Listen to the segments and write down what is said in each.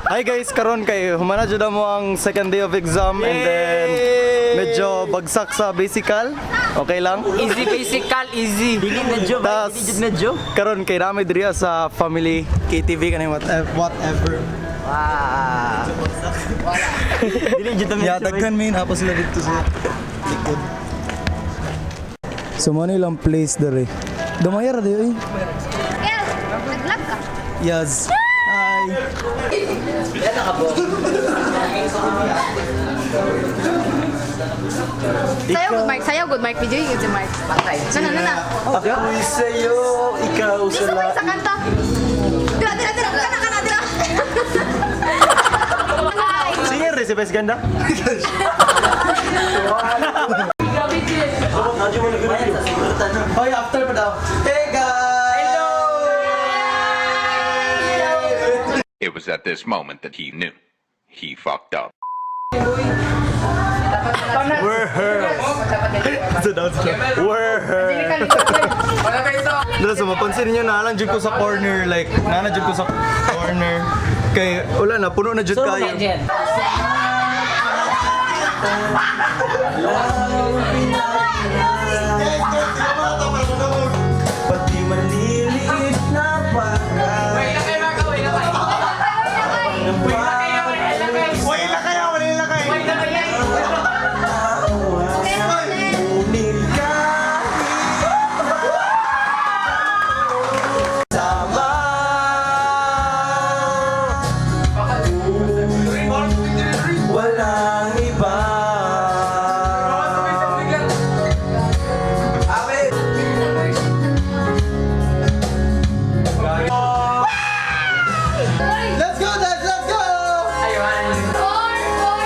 Hi guys, karon kay humana jud mo ang second day of exam and then medyo bagsak sa basical. Okay lang. Easy basical, easy. Dili na jo, Tas, dili jud na jo. Karon kay nami diri sa family KTV kaning whatever whatever. Wow. Dili jud na Yeah, daghan min hapon sila dito sa likod. So mo lang place diri. Dumayar di oy. Kel, nag-vlog ka? Yes. Hi. Sayaw good Mark, sayaw good Mark, video yung si Mark. Nana, nana. Ako'y sa'yo, ikaw Di sabay sa kanta. Dira, dira, dira, kana, kana, dira. Hi. Singer rin si Bes Ganda. Hoy, after pa daw. Hey guys! Hello! It was at this moment that he knew. He fucked up. We're her. So down, so down. We're her. Dala, so mapansin niyo na lang jud ko sa corner, like nana jud ko sa corner. Kay wala na puno na jud kayo. Pati maliliit na bagay. Wala kaya, wala kaya. Ngunit kahit sama, walang iba. Let's go, guys! Let's go! Four, four,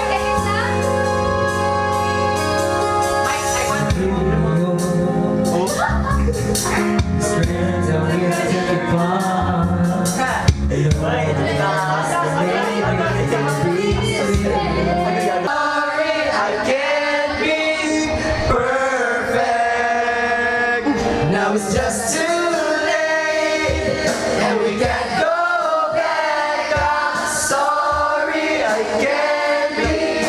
kahit na. I can't be perfect. Now it's just too late, and we can't go back. I'm sorry, I can't be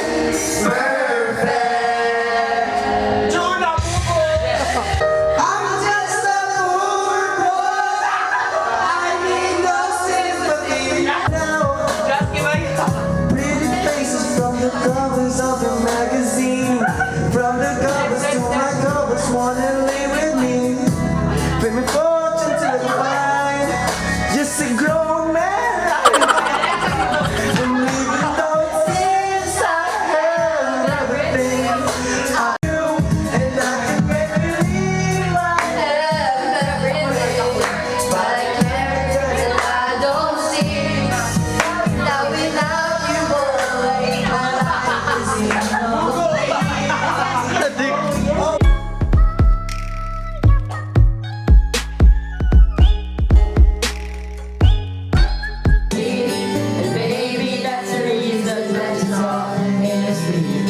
perfect. I'm just a poor boy. I need no sympathy now. Pretty faces from the covers of the magazine. From the covers to my covers, wanna lay with me. Pay me fortune till I find just a grown man. And even though it seems I have everything, I do, and I can make believe I have But I can't, and I don't see that without you, boy, my life is Adik. And baby, that's the reason that it's all in a sleep.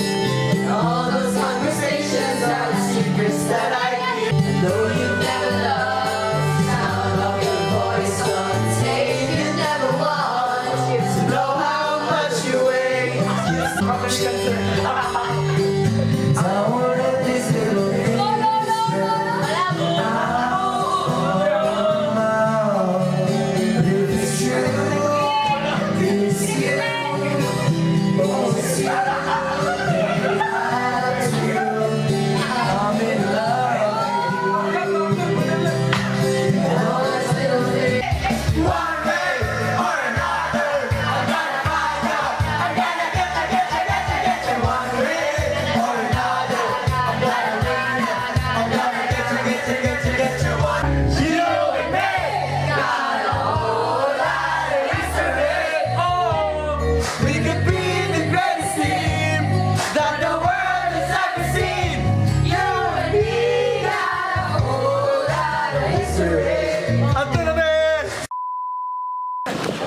All those conversations are the secrets that I keep. And though you never loved, sound of your voice on tape, you never want to know how much you weigh. I wanna this little thing. No, no, no, no, no. If it's true, it's you, it's you. It's you. I'm in love with you. All those little things. One way or another, I'm gonna find out. I'm gonna get, I get, I get, I get you. One way or another, I'm gonna win. I'm gonna get you, get you, get you, get you. One. You and me got a whole lot of history. Oh, we could be the greatest team that the world has ever seen. You and me got a whole lot of history. Ato na be!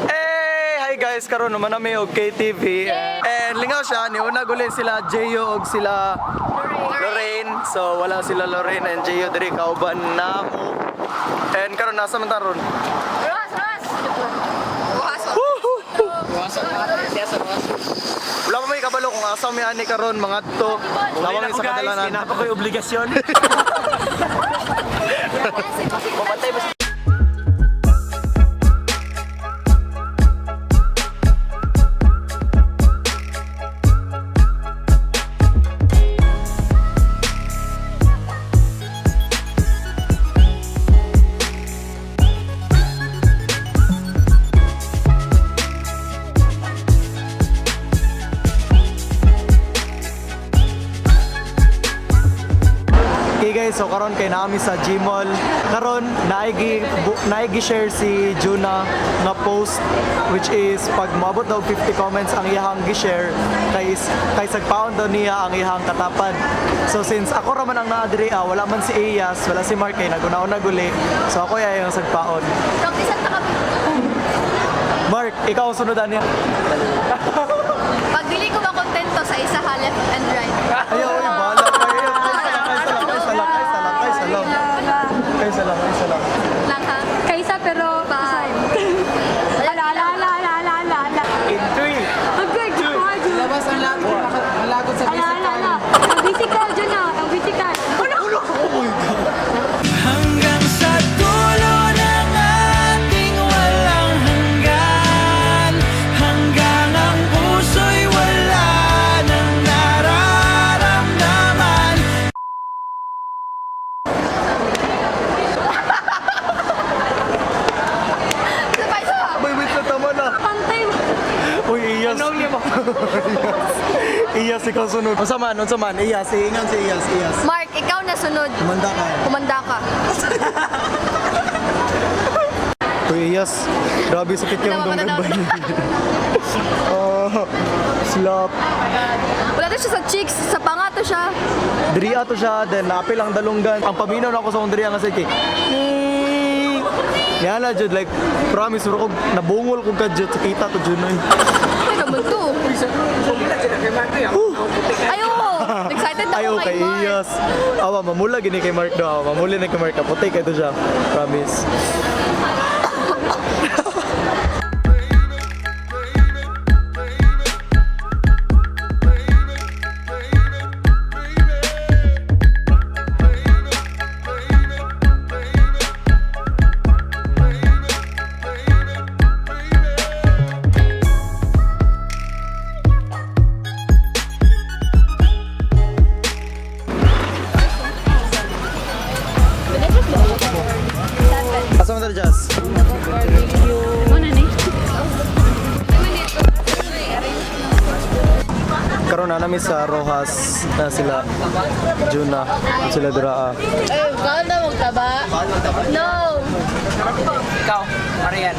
Hey! Hi guys, karon naman nami og KTV. And lingaw siya, niuna guli sila Jeyo og sila Lorraine. So wala sila Lorraine and Jeyo diri kauban namo. And karon nasa man ta ron? Ross, Ross. Ross. Wala pa may kabalo kung asa may ani karon mga to. Wala pa may sa kadalanan. Kinapa ko yung obligasyon. Okay guys, so karon kay naami sa Gmall. Karon naigi share si Juna nga post which is pag moabot daw 50 comments ang iyahang gi-share kay sagpaon daw niya ang iyahang katapad. So since ako ra man ang naa diri, wala man si Eyas, wala si Mark kay naguna-una guli. So ako ay ang sagpaon. Practice ta kami. Mark, ikaw ang sunodan niya. Pag dili ko makontento sa isa ha, left and right. Ayaw, oy, bahala kayo. Kaysa lang, kaysa lang, kaysa lang, kaysa lang. Kaysa lang, kaysa lang. Lang ha. Kaysa pero Bye. Ala, ala, ala, ala, ala, ala, ala. In 3, Agay, gumag. Labas ang lagot, ang lagot sa Ala, ala, ala. Ang bisikal dyan ah, ang bisikal. Ano? Hanggang sa dulo ng ating walang hanggan. Hanggang ang puso'y wala nang nararamdaman. Isa pa, isa pa. Wait, wait na, tama na. Pantay mo. Uy, Iyas. Anong niya mo? Iyas, ikaw sunod. Unsa man, unsa man. Iyas, iingan si Iyas, Iyas. Mark, ikaw na sunod. Kumanda ka. Kumanda ka. Uy, Iyas. Grabe, sakit yung Tama, dunggan tama. ba? Oh, slap. Wala to siya sa cheeks, sa panga to siya. Diri ato siya, then napil ang dalunggan. Ang paminaw na ako sa akong diri nga sige. Yan na, Jud. Like, promise, mura kog nabungol kog ka, Jud. Sa kita to, Jud. Noy. Ay, naman to. Ay, oo. Excited ako Ayaw kay kay Mark. Iyas. Awa, mamula gini kay Mark daw. Mamuli na kay Mark. Kaputi kay to siya. Promise. Asa man Jazz? Ano ni? Karon na nami sa Rojas na sila Juna sila Duraa. Eh, kaon na magtaba? No. Ikaw, Marian.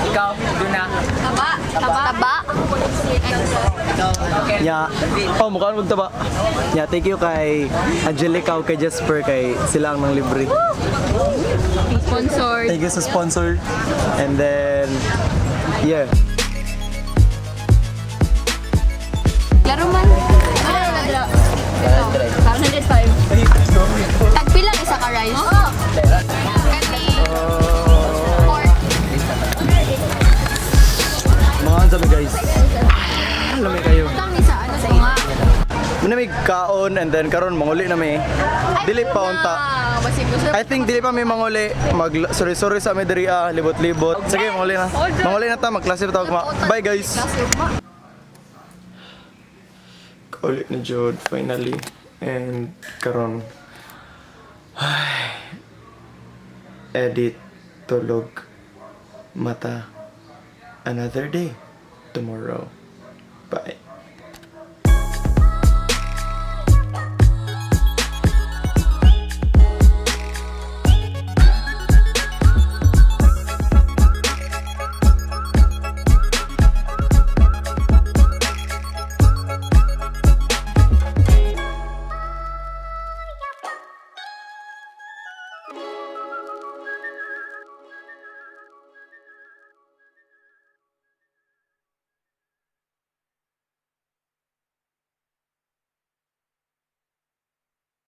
Ikaw, Duna. Taba. Taba. Taba. Okay. Nya, oh mukha mo taba. Nya, thank you kay Angelica o kay Jasper kay sila ang nang libre. Sponsor. Thank you sa sponsor. And then yeah. Laro man. Ano na dra? Ito. 505. Tagpilang isa ka rice? Kani pork. Mga ansa mi guys. Alam kayo. Tang isa ano sa nga. Muna may kaon and then karon manguli na mi. Dili pa unta. Basig gusto. I think dili pa mi manguli. Mag sorry sorry sa mi diri ah, libot-libot. Sige, manguli na. Manguli na ta, magklase pa ta. Bye guys. Kaulit na Jod, finally. And karon ay, edit, tulog, mata. Another day. Tomorrow. Bye.